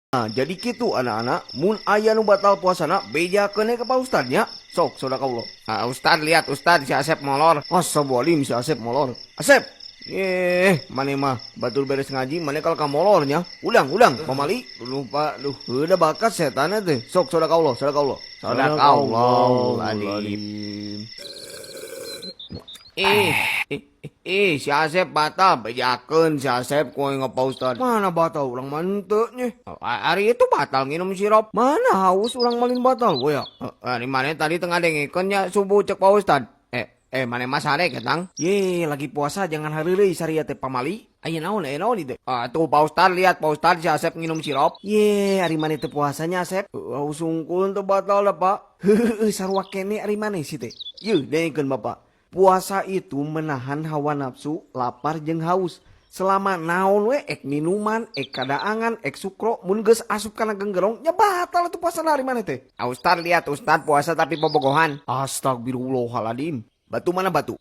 Nah, jadi gitu anak-anak, mun aya nu batal puasana, bejakeun ka Pak Ustad nya. Sok, sadaqallah. Ah, Ustad, lihat Ustad, si Asep molor. Astagfirullahaladzim, si Asep molor. Asep. Eh, maneh mah batur beres ngaji, maneh kalau ka molornya. Udang, udang, pamali. Lupa, duh, udah bakat setan teh. Sok, sadaqallah, sadaqallah. Sadaqallah alim. Ih, ih, ih, si Asep batal, bejakeun si Asep ku aing Pak Ustad. Mana batal, urang mah henteu nya. Oh, ari itu batal nginum sirup. Mana haus, urang malin batal, we ya. Oh, ari maneh tadi tengah dengekeun nya subuh cek Pak Ustad. Eh, maneh mah sare ketang. Ye, lagi puasa jangan hareureuy saria teh, pamali. Aya naon, aya naon itu? Ah, tuh Pak Ustad, lihat Pak Ustad, si Asep nginum sirup. Ye, ari maneh teh puasanya, Asep. Haus sungkul teu batal dah, Pak. Heueuh, sarua kene ari maneh sih teh. Yeuh, dengekeun Bapak. Puasa itu menahan hawa nafsu, lapar jeung haus. Selama naon we, ek minuman, ek kadaangan, ek sukro, mun geus asup kana genggerong, nya batal itu puasa ari maneh teh. Ah, Ustad, lihat Ustad puasa tapi bobogohan. Astagfirullahaladzim. Batu mana batu?